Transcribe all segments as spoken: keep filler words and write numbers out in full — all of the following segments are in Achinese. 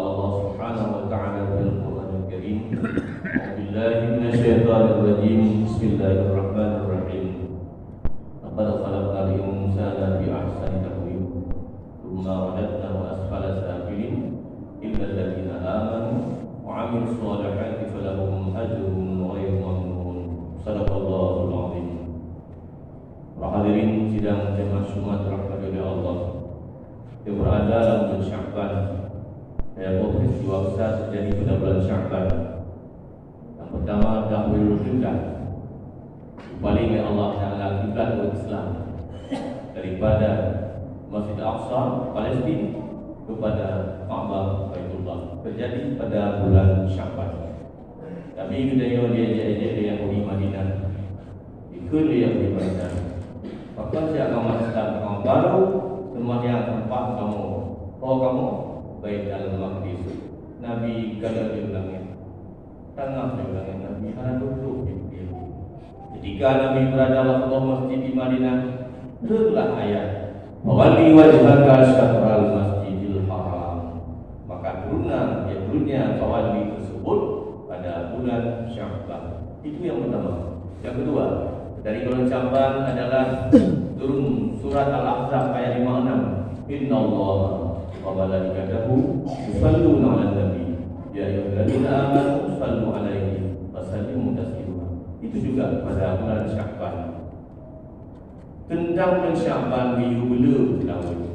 Allah Subhanahu wa Ta'ala fil Qur'anil Karim. A'udzubillahi minasyaitonir rajim. Bismillahirrahmanirrahim. Laqad khalaqnal insana fi ahsani taqwim. Tsumma radadnahu asfala safilin. Illal ladzina amanu wa 'amilus shalihati falahum ajrun ghairu mamnun. Shadaqallahul azim. Para hadirin sidang jamaah Jumat rahmati Allah. Kita berada dalam bulan Sya'ban. Ada dua peristiwa besar terjadi pada bulan Sya'ban. Yang pertama, tahwilul kiblat. Dipaling oleh Allah Ta'ala kiblat umat Islam daripada Masjid Aqsa, Palestin, kepada Ka'bah, Baitullah. Terjadi pada bulan Sya'ban. Tapi geutanyoe diejek-ejek lé Yahudi Madinah. Dikheun lé Yahudi Madinah, "Pakon si agama Islam kamoe baru seumayang teumpat kamoe, ho kamoe, Baitul Maqdis? Nabi ka lheueh di langét, tangah di langét Nabi hana tôh-tôh di bukét." Ketika Nabi berada dalam sebuah masjid di Madinah, turunlah ayat, "Fawalli wajhaka syatral Masjidil Haram." Maka turunlah, ya, turunnya fawalli tersebut pada bulan Sya'ban. Itu yang pertama. Yang kedua, dari bulan Sya'ban adalah turun surat Al-Ahzab ayat lima enam. "Innallaha wa malaikatahu yusalluna 'alan nabi. Ya ayyuhalladzina amanu sallu 'alaihi wa sallimu taslima." Itu juga pada bulan Sya'ban. Teuntang buleuen Sya'ban geuyue beuleueh seulaweuet.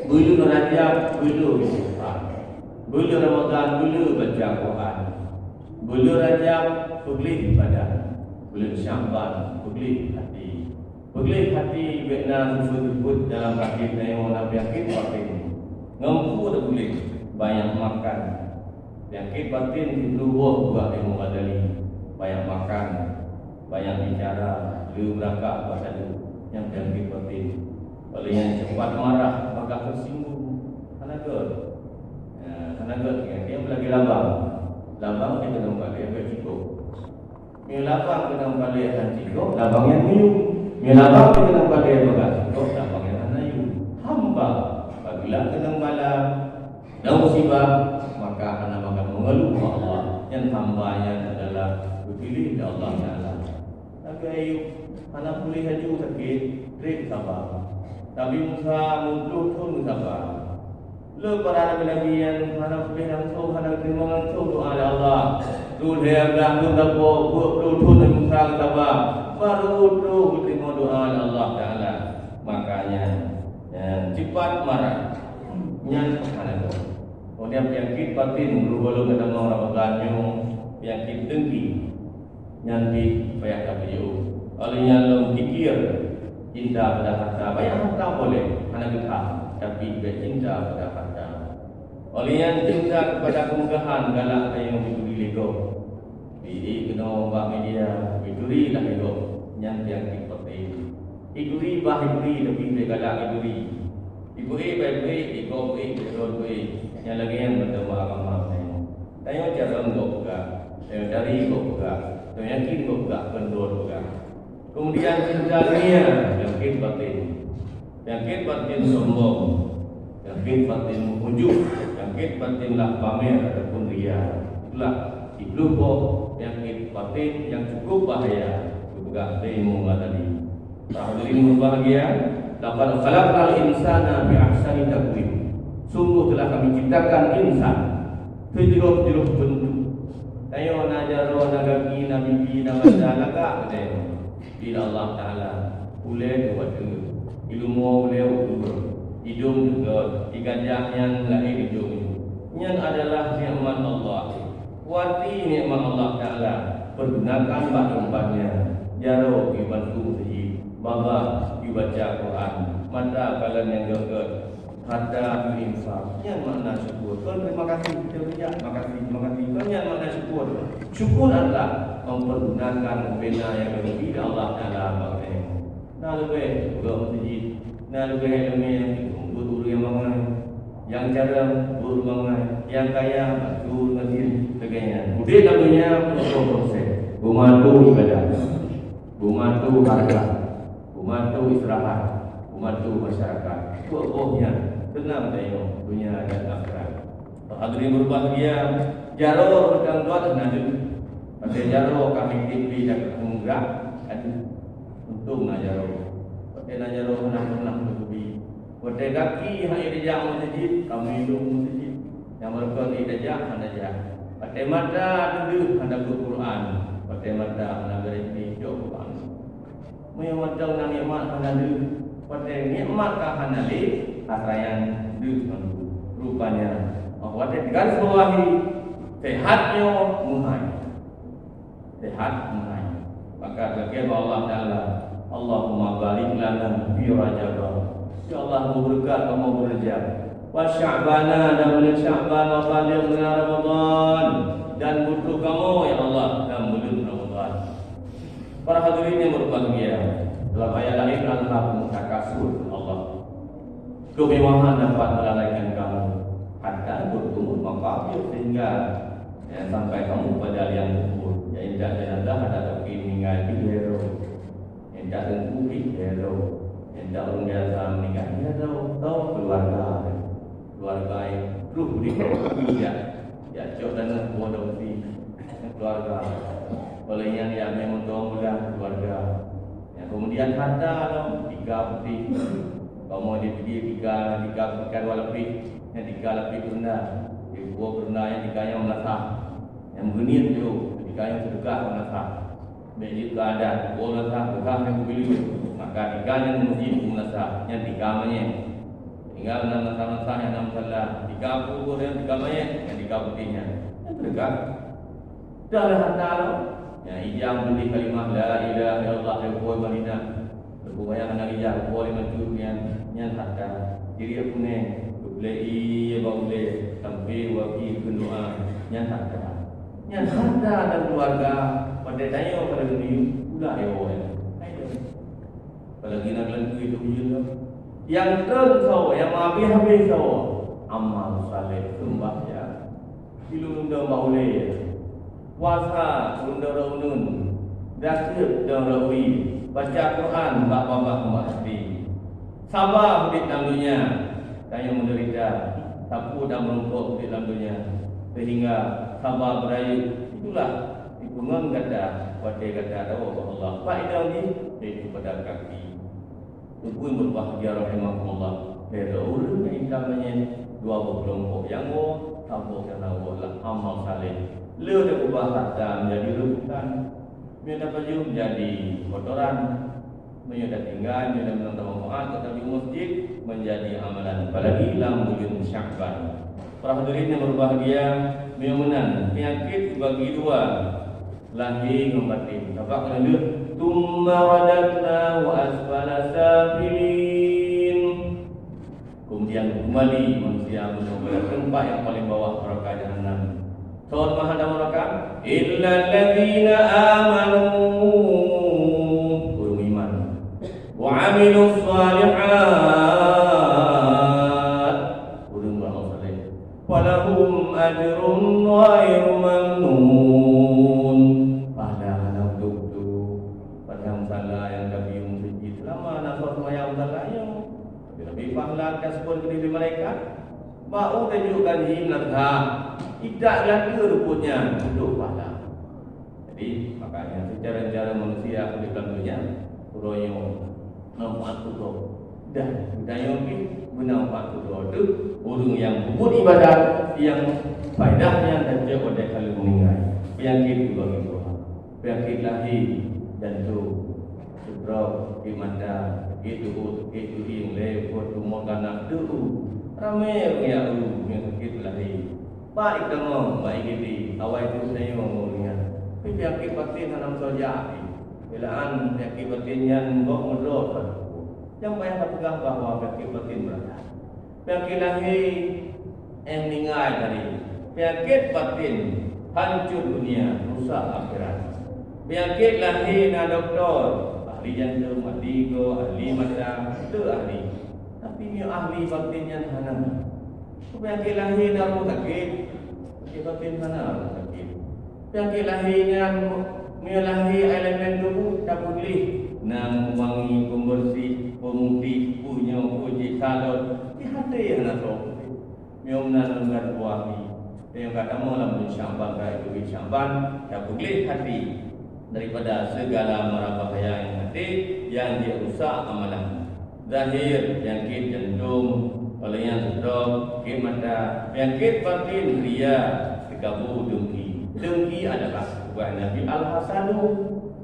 Buleuen Rajab beuleueh istighfar. Buleuen Ramadhan beuleueh baca Quran. Buleuen Rajab peugleh ibadat. Buleuen Sya'ban peugleh até. Peugleh até bèk na sifeuet-sifeuet dalam até tanyoe na peunyakét batin. Ngon peue teugleh? Banyak makan. Peunyakét batin siplôh boh buah ilmu Ghazali. Banyak makan, banyak bicara, le beurakah bak sadeue, nyan peunyakét batin. Oleh nyan cepat marah, bagaih tersinggung. Hana gèt. Ya, hana gèt, ya, dia lagi labang. Labang dia kena balik, dia cikok. Meunyoe labang keuneuk balek hana cikok, labang nyan miyuem. Meunyoe labang keuneuk balek bagaih cikok, labang nyan hana yum. Hamba, apabila keuneuk bala dan musibah, maka hana makan mengeluh bak Allah. Nyan hamba nyan adalah geupiléh lé Allah Taala. Nabi Ayub hana puléh laju sakét, trép saba. Nabi Musa meuploh thon geusaba. Le para nabi-nabi nyan hana puléh langsong, hana geuteurimong langsong doa lé Allah. Tuléh blah thon saboh, peuet ploh thon Nabi Musa geusaba, baru troh geuteurimong doa lé Allah Taala. Makanya, nyan, cepat marah. Nyan hana gèt. Kemudian peunyakét batin, meunurot ulôn geutanyoe Ramadan nyoe, peunyakét dengki. Nyan pih payah tapeujeuet. Oleh nyan lôn pikir, cinta pada harta. Banyak harta boleh, hana geutham, tapi bèk cinta pada harta. Oleh nyan cinta kepada kemegahan galak tanyoe geuturi lé gob. Bri ék keunoe bak media, geuturi lah lé gob. Nyan peunyakét batin. Ituri bah ituri, tapi bèk galak ituri. Ipeuék bah ipeuék, igob peuék, igob peuék. Nyang lagèe nyan mantong bak agama tanyoe. Tanyoe carông gob peugah, tanyoe dari gob peugah, tanyoe yakin gob peugah, kon droe peugah. Kemudian cinta dunia, peunyakét batin. Peunyakét batin sombong. Peunyakét batin ujub, peunyakét batin lah pamer ataupun ria. Itulah siplôh boh peunyakét batin nyang cukup bahaya geupeugah lé Imam Ghazali. Para hadirin berbahagia, "Laqad khalaqnal insana fi ahsani taqwim." Sungguh telah Kami ciptakan insan sijroh-jroh beuntuk. Tanyoe na jaroe, na gaki, na bibi, na mata, lagak geutanyoe. Bila Allah Taala, ulèe dua teuk, ilumoe ulèe ukeue, idông teugôt, igajah nyan lahé idông. Nyan adalah nikmat Allah. Kuati nikmat Allah Taala, pergunakan bak teumpat nyan. Jaroe ibantu meuseujid, babah ibaca Quran, mata kalon nyang gét-gét. Harta beuinfak, nyan makna syukur. Kon terima kasih, kita ucap makasih, makasih. Kon nyan makna syukur. Syukur adalah mempergunakan bubena nyang geubri lé Allah Taala bak geutanyoe. Na leubeh geupeugöt meuseujid, na leubeh ileumèe, geupeubeuet ureueng nyang bangai, nyang carông, ureueng bangai, nyang kaya, bantu ureueng gasien, sebagainya. Udép lam donya peuet ploh persen, beumantu ibadah. Beumantu hareuga, beumantu istirahat, beumantu masyarakat. Peuet boh nyan, seunang tanyoe donya dan akhirat. Hadirin berbahagia, jaroe teuh hana deuh. Watèe jaroe ka hikik bri dan ka meugrak, aduh, untông na jaroe. Watèe na jaroe hana pernah teukeubri. Watèe gaki han ék tajak meuseujid, ka meulông meuseujid. Nyang meureuka ék tajak hana jak. Watèe mata deuh hana beuet Quran. Watèe mata hana beureuti jok Quran. Meunyoe mantong na nikmat hana lé, watèe nikmat ka hana lé, atra nyan deuh ngon lôn. Rupanya, watèe garis bawahi, sehat nyoe meuhai. Sehat meuhai. Maka geukheun bak Allah Taala, "Allahumma barik lana fi Rajab." Ya Allah, beubeureukat kamoe beu Rajab. "Wa Sya'bana," dan buleuen Sya'ban, "wa ballighna Ramadan," dan beutrok kamoe, ya Allah, dan buleuen Ramadan. Para hadirin yang berbahagia, dalam ayat lain, "Alhakumut takasur," Allah. Kemewahan dapat melalaikan kamu, hatta zurtumul maqabir, sehingga, ya, sampai kamu pada liang kubur. Ya, indak jenazah ada tapi meninggal di hero. Indak teungku di hero. Indak ureueng biasa meninggal di hero. Tahu keluarga. Keluarga yang terus beri, ya. Ya, cok dan buah daun si keluarga. Oleh nyan, ya, memang tuan muda keluarga. Ya, kemudian harta lom, tiga putih. Kamu di pigi tiga, tiga putih dua lapis. Yang tiga lapis rendah. Di dua rendah, yang tiga yang melasah. Yang beuniet tu, tiga yang sedekah melasah. Bèk jeuet keu adat, boh meunasah peugah nyang geubileueng, maka tiga nyan meuseujid meunasah, nyan tiga manyét. Tinggai na meunasah-meunasah nyang na musala, tiga peuet nyan tiga manyét, nyan tiga putih nyan. Nyan teudeungon. Dah lheueh hata lom, nyan ijak meubri kalimah la ilaha illallah di rukon Madinah. Rukon manyang hana ijak, rukon lima cut nyan, nyan hata. Jiriek puneng, geuplei ié bak ulèe, sampoe waki kheun doa, nyan hata. Nyan harta dan keluarga, watèe tanyoe pada dunia, pula nyoe. Apalagi na geulangkui keu bujur tu. Nyang kheun soe, nyang meuhabéh-habéh soe, amal saleh, seumbahyang. Tileueng dong bak ulèe. Puasa, tileueng dong uneun. Zakeuet dong rot wie. Baca Quran bak babah bak até. Saba udép lam donya, tanyoe meudeurita, sapeue dan meurumpok udép lam donya, sehingga saba beurayeuk. Itulah ipeungon gata watèe gata tawoe bak Allah. Bak inong jih, yaitu pada kaki. Teungku berbahagia rahimakumullah. Beda ureueng nyang itam manyét, dua boh keulompok nyang woe, saboh nyang na woe adalah amal saleh. Le teukeubah harta menjadi rebutan. Meunyoe tapajoh menjadi kotoran. Meunyoe tatinggai, meunyoe tameunang tamanfaat, tapajoh masjid menjadi amalan. Apalagi lam buleuen Sya'ban. Para hadirin yang berbahagia, meunyoe meunan, penyakit dibagi dua. Lahé ngon batén. Sabab keuneulheueh, "Tsumma radadnahu asfala safilin." Kemudian kembali manusia menuju ke tempat yang paling bawah neraka jahanam. Soe meuhadang neraka? "Illal ladzina amanu." Ureueng iman. "Wa amilus shalihat." Ureueng beramal saleh. "Falahum ajrun ghairu mamnun." Pahala hana beutôi-beutôi. Padahai musala nyang tabieng sijih seulama na soe seumayang musala nyoe. Tapi lebih pahala ka seupôt keu malaikat. Bak u tajok ganji meulangkah. Idak lagèe rumput nyan, beutôi pahala. Jadi, makanya secara-cara manusia udép lam donya, uroe nyoe manfaat keu droe. Dan geutanyoe pih beuna manfaat keu droe. Teuh ureueng nyang peubuet ibadat nyang faedahnya dan jeuet watèe ka lheueh meuninggai. Penyakit dibagi dua. Penyakit lahé, jantung, stroke, sakét mata, sakét duek, sakét teuing, lé, buet tumor ganas, teuh. Ramé ureueng nyang sakét lahé. Bak itamong, bak I G D, awai tu tanyoe ngon ureueng nyan. Tapi penyakit batin hana meusoe jak pih. Beulaan penyakit batin nyan gob meudroe that. Nyang payah tapeugah bahwa penyakit batin beurata. Penyakit lahé, eh, meuninggai tadi. Penyakit batin, hancur dunia, rusak akhirat. Penyakit lahé na dokto, ahli jantung, ahli goe, ahli mata, teuh ahli. Tapi meunyoe ahli batin nyan hana. Penyakit lahé na rumoh sakét, penyakit batin hana rumoh sakét. Penyakit lahé nyan, meunyoe lahé elemen tuboh tapeugleh, na wangi, pembersih, pemutih, peue nyoe, peue jih, salon, di até hana soe. Meunyoe meunan lôn ka tuwoe até, meunyoe ka tamong lam buleuen Syakban, ka teubiet Syakban, tapeugléh até daripada segala mara bahaya nyang até nyang jeuet rusak amalan. Zahir, peunyakét jantung, óh lheueh nyan stroke, sakét mata, peunyakét batin, ria, teukabô, dengki. Dengki adalah peugah Nabi, "Al-hasadu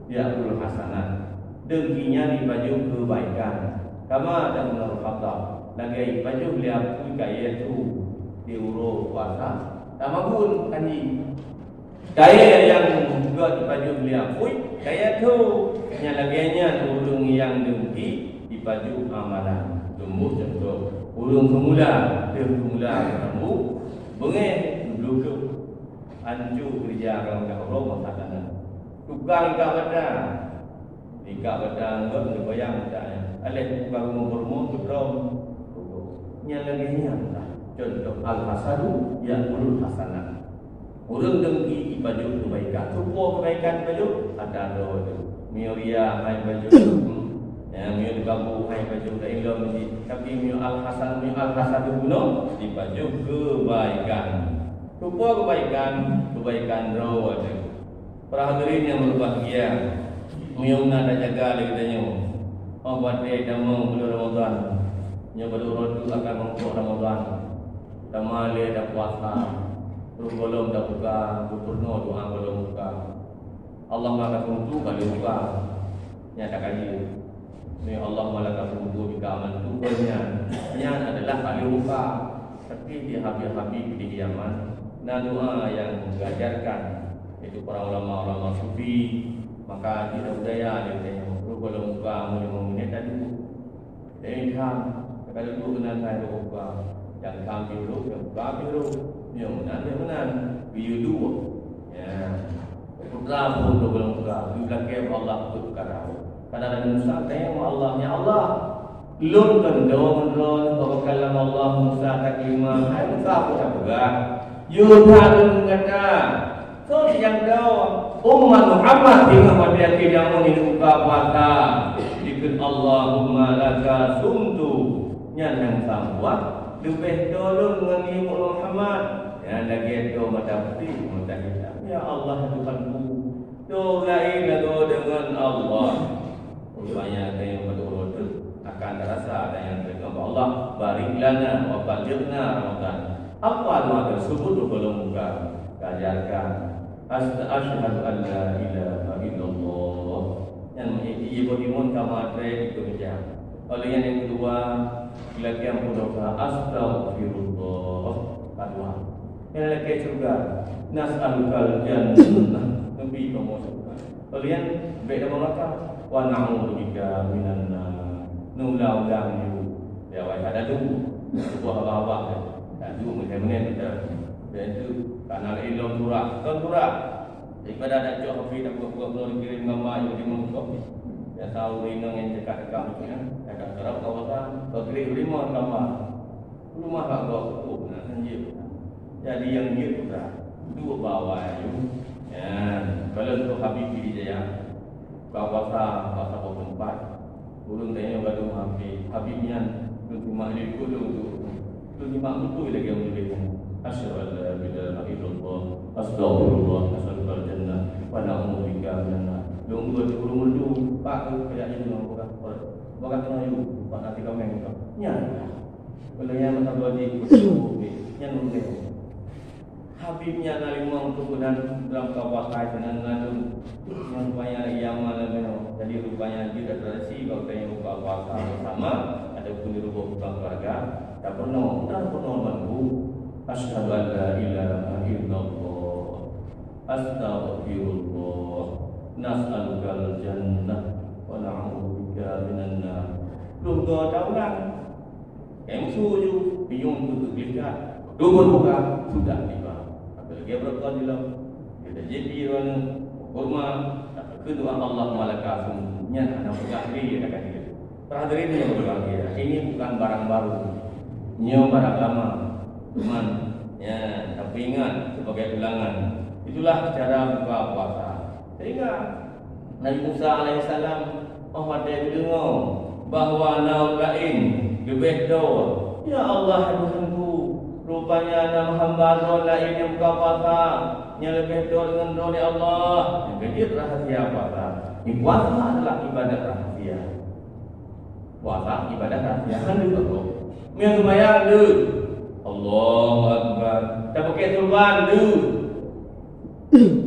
ya'kulul hasanat." Dengki nyan jipajoh keubaikan. Kama ta'lamunal khatab, lagèe jipajoh lé apui kayèe tho di uroe puasa. Tamagun kan jih. Kayèe nyang gèt jipajoh lé apui, kayèe tho. Nyang lagèe nyan ureueng nyang dengki jipajoh amalan. Lôn bri cuntoh, ureueng peumula, deuh peumula, beungèh, beulukeuh, anco keureuja, kalau tak roh masa tanah. Tukang ikat bata, ikat bata anggap neubayang mata nyan. Aléh buka rumoh-rumoh keudroe. Nyang lagèe nyan lah cuntoh, al-hasadu ya'kulul hasanat. Ureueng dengki jipajoh keubaikan. Soe po keubaikan jipajoh? Ata droe teuh. Meunyoe ria hai pajoh. Ya, meunyoe teukabô hai pajoh, laén lom jih. Tapi meunyoe al-hasan, meunyoe al-hasadu bunoe, jipajoh keubaikan. Soe po keubaikan? Keubaikan droe teuh. Para hadirin yang berbahagia, meunyoe na tajaga lé geutanyoe, oh, watèe tamong buleuen Ramadhan, nyoe baru rot akan meurumpok Ramadhan, tamong lé tapuasa, rot gohlom tabuka, geupurunoe doa gohlom buka. Allah Maha Kasumtu ka lheueh buka, nyang ka jeuet. Ni Allah Maha Kasumtu bika mantu nyan. Nyan adalah ka lheueh buka. Tapi di Habib-Habib di Yaman, na doa nyang diajarkan, yaitu para ulama-ulama sufi. Maka jih budaya di tanyoe, rot gohlom buka, meunyoe lima minit tadi. Jadi, tham, kalau duduk meunan hai rot buka. Nyang tham pih rot, nyang buka pih rot. Nyang meunan, nyang meunan. Biyeu dua. Ya. Putra pun rot gohlom buka. Di belakang Allah pun buka dah. Kata Nabi Musa, tanya sama Allah, "Ya Allah, lôn kon droe ngon droe nyoe, bak Allah Musa taklima." Hai Musa, apa dah peugah? Yue that lôn gata. Soe nyang droe? Umat Muhammad singoh watèe akhé jameun di buka puasa. Dikheun Allahumma laka sumtu. Nyan nyang sambuat. Leubeh droe lôn ngon ié Muhammad. Nyan lagèe droe mata putéh, mata hitam. Ya Allah, Tuhanku. Droe laén lagoe deungon Allah. Rupanya tanyoe meudua teuk akan tarasa dan nyang teuka bak Allah, barik lana wa ballighna Ramadan. Apa doa tersebut rot gohlom buka? Kajarkan, "Ast-, asyhadu an la ilaha illallah." Nyan i-, i-, ibu timun kama tré itu meja. Lalu yang kedua, lagi yang pun dosa, "Astagfirullah." Kedua. Nyang lakèe syeuruga, "Nas'alukal jannah." Nabi kamoe syeuruga. Kalian bèk lam neuraka. "Wa na'udzubika minan nar." Neulang-ulang ju. Ya, wai, ka dadu. Sebuah haba-haba. Dadu, meunan-meunan kita. Dan itu, karena ilmu surah. Bukan surah. Daripada dak cok api, dak buat-buat, belum dikirim gambar, yang dimuntah. Biasa ureueng inong nyang cekak-cekak macam ni. Dak karap kawasan. Kau kirim lima gambar. Rumah kat gua pun nak hanjeuet. Jadi nyang jeuet putra, duek bawai ayue. Nyan, kalau tu Habib Pidie Jaya, buka puasa, puasa pukul empat. Ureueng tanya gadoh Habib, Habib nyan, tu cuma di dulu tu. Tu cuma betul lagi yang boleh. Asyhadu an la ilaha illallah, astaghfirullah, as'alukal jannah, wa na'udzubika minan nar. Dong dua tu ureueng merdu, pak tu kayak itu nama bukan. Bukan kena yuk, pak nanti komen tu. Nyan. Kalau nyang masa dua jih, nyan lôn tengok. Habib nyan na limong tu dan dalam kau pakai dengan ngandung. Nyan rupanya ia malam nyoe. Jadi rupanya jih dah tradisi bak tanya buka puasa bersama ataupun di rumah buka keluarga. Tak pernah, tak pernah menunggu. Asyhadu an la ilaha illallah. Astaghfirullah. Nas'alukal jannah wa na'udzubika minan nar. Dua tahun. Nyang su ju, pinyueng keu geuglikat, dubur buka, sudah tiba. Apalagi berapa di dalam, kita jadi mana, kurma, tak keu doa Allah malaka semua. Nyan hana peugah diri, kata dia. Para hadirin yang berbahagia, ini bukan barang baru. Nyoe barang lama. Cuman, ya, tapi ingat, sebagai ulangan. Itulah cara buka puasa. Sehingga Nabi Musa alaihissalam, oh, watèe geudeungoe bahwa na ureueng laén leubeh droe. Ya Allah, Tuhanku, Rupanya na hamba droe laén nyang buka puasa, nyang leubeh dot ngon droe, ya Allah. Nyang keujeuet rahasia puasa. Nyan puasa adalah ibadah rahasia. Puasa ibadah rahasia. Hana bagoe. Meuseumayang deuh. Allahu Akbar. Tapakèk turban deuh.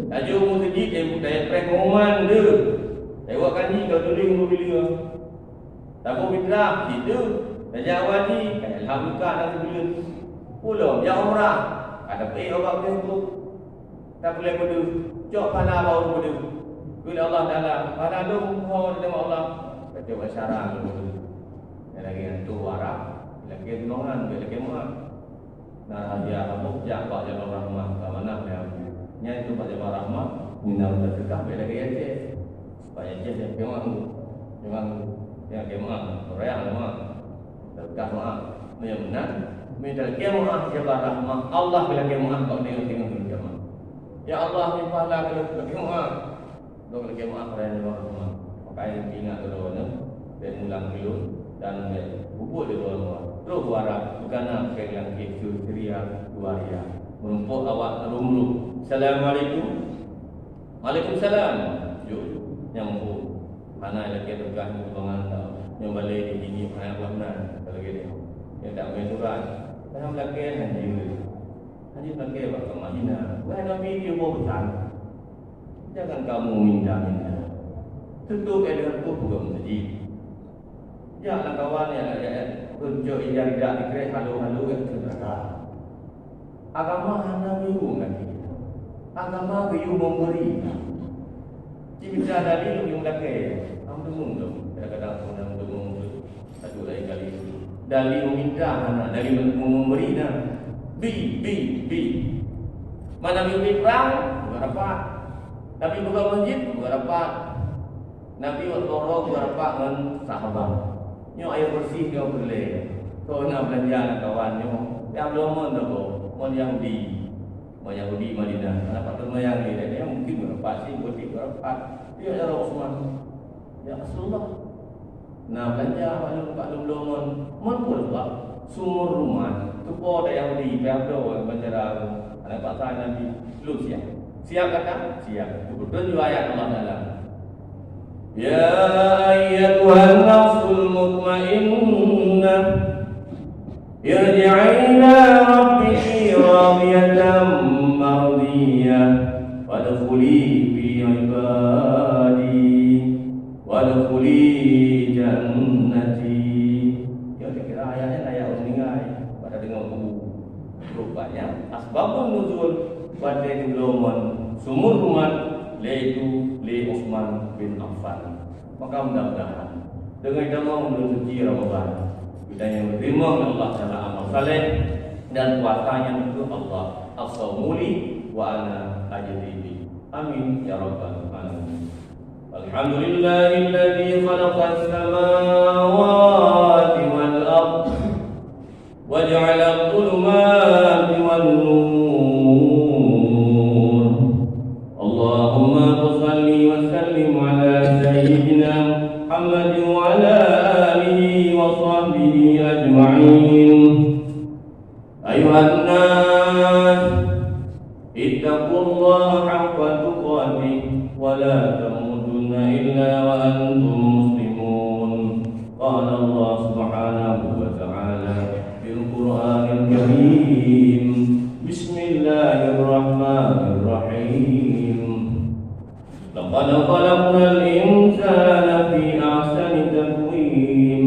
Laju meuseujid, eh, dayah preh pengumuman deuh. Teuwak kanji ka tuléh ngon bileue. Saboh fitrah, situ. Tajak haji, ka ilham buka dan sibuleuen. Pulang, jak umrah. Ka tapeuék ubak Facebook. Tapeuléh peudeuh. Cok pahala bak ureueng peudeuh. Kheun Allah Taala, pahala lôn ho di rumoh Allah. Ka cok acara lôn peudeuh. Nyang lagèe nyan tu Arab, lagèe gunongan, lagèe meuah. Nah, rahasia Allah jak bak jalan rahmat, ka manah lé Abu. Nyan itu bak jalan rahmat, mina udah dekat, bèk lagèe Aceh. Bak Aceh nyang keumah tu. Memang nyang keumah, raya keumah. Dekat meuah. Meunyo meunan, meunyo lagèe meuah jalan rahmat, Allah bèk lagèe meuah bak deungon-deungon keumah. Ya Allah, meupahala keu lagèe meuah. Lôn lakèe meu'ah, para nyang lôn horeumat. Maka, ingat droeneuh, bèk mulang keu lôn, dan bèk peubuet lé droeneuh. Troh u Arab, beugana keu lakèe keu Syria, Luaria. Meurumpok awak Rum-Rum. "Assalamualaikum." "Waalaikumsalam." Jok, nyang muphom. Hana lakèe tugaih muphom mangat tau. Nyoe balèe di sini, hana buet nan. Kalau gitu. Nyoe tak main surat. Hana lakèe, hana jeuet. Hana lakèe bak keumahinan. Wahai Nabi, dia bawa pesan. Jangan kamu minta-minta. Tutup, eh, dengan tu buka masjid. Jak lam kawan nyang ajak, eh, tunjuk ija ridak dikrek halu-halu, eh, tu neraka. Agama hana geuyue ngon lagèe. Agama geuyue memberi. Ci mita dalil geuyue lakèe. Am teumong tu. Kadang-kadang tu, tu. Satu lain kali. Dari meminta hana, dari memberi na. Bi, bi, bi. Mana Nabi perang, buka rapat. Nabi buka masjid, buka rapat. Nabi waktu roh buka rapat ngon sahabat. Nyoe air bersih nyoe peureulèe. Kau na beulanja ngon kawan nyoe. Nyang belum mon tu, mon Yahudi. Mon Yahudi Madinah. Kenapa tu yang dia? Dia mungkin buka rapat sih, buka rapat. Dia ya Rasulullah. Ya Rasulullah. Nah, beulanja bak lôn, bak lôn bloe mon. Mon peue sabab? Sumur Ruman. Teupeue dayah Yahudi, payah bloe ban cara. Aneuk bangsa Nabi. Lôn siap. Siap gata? Siap. Beutôi juga ayat Allah Taala. "Ya ayyatuhan nafsul mutmainnah, irji'i ila rabbiki radiyatan mardiyah, fadkhuli fi ibadi." "Wadkhuli jannati." Nyoe kira ayat nyan ayat ureueng meuninggai, pada deungoe kubu. Rupanya, asbabun nuzul watèe geubloe mon Sumur Ruman, yaitu lé Utsman bin Affan. Maka mudah-mudahan, deungon tamong buleuen suci Ramadhan, kita nyang geuteurimong lé Allah Taala amal saleh dan puasanya untuk Allah. As-saumu li wa ana ajzi bih. Amin ya rabbal alamin. الحمد لله الذي خلق السماوات والأرض وجعل الظلمات والنور. اللهم صل وسلم على سيدنا محمد وعلى آله وصحبه أجمعين. أيها الناس، اتقوا الله حق تقاته ولا تموتن إلا وأنتم مسلمون. قال الله سبحانه وتعالى في القرآن الكريم: بسم الله الرحمن الرحيم. لقد خلقنا الإنسان في أحسن تقويم،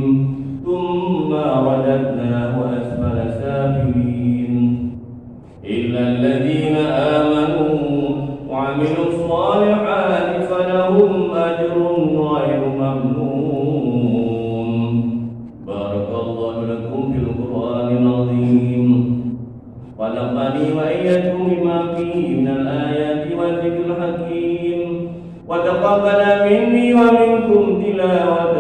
ثم رددناه أسفل سافلين، إلا الذين آمنوا وعملوا الصالحات فلهم أجر غير ممنون. بارك الله لكم في القرآن العظيم. ونفعني وإياكم بما فيه من الآيات والذكر الحكيم، وتقبل مني ومنكم تلاوة